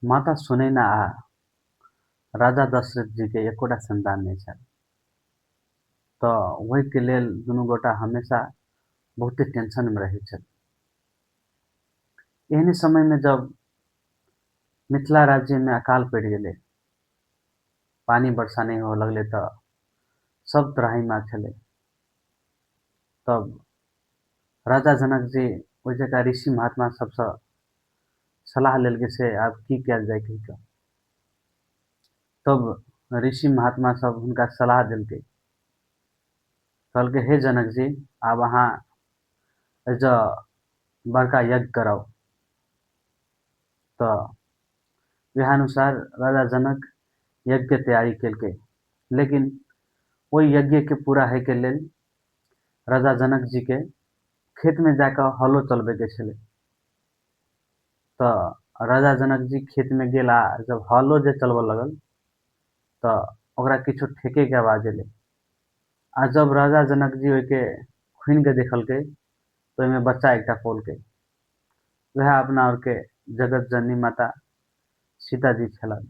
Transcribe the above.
माता सुनैना आ राजा दशरथ जीके एकोटा सन्तान नहि छल। तऽ ओहिके लेल दुनू गोटा हमेशा बहुते टेंशनमे रहै छल। एहने समयमे जब मिथिला राज्यमे अकाल पड़ि गेलै, पानि वर्षा नहि हुअ लगलै तऽ सब त्राहिमाम छलै। तब राजा जनक जी ओहि जगह ऋषि महात्मा सबसँ सलाह लेलकै से आब की कयल जाय कहि कऽ। तब ऋषि महात्मा सब हुनका सलाह देलकै, कहलकै हे जनक जी, आब अहाँ एहिजऽ बड़का यज्ञ कराउ। तऽ वएह अनुसार राजा जनक यज्ञके तैयारी केलकै, लेकिन ओहि यज्ञके पूरा होइके लेल राजा जनक जीके खेतमे जाकऽ हलो चलबैके छलै। तऽ राजा जनक जी खेतमे गेल आ जब हलो जे चलबऽ लगल तऽ ओकरा किछो ठेकैके आवाज एलै आ जब राजा जनक जी ओहिके खुनिके देखलकै तऽ ओहिमे बच्चा एकटा पौलकै। वएह अपना आरके जगत जननी माता सीताजी छलाह।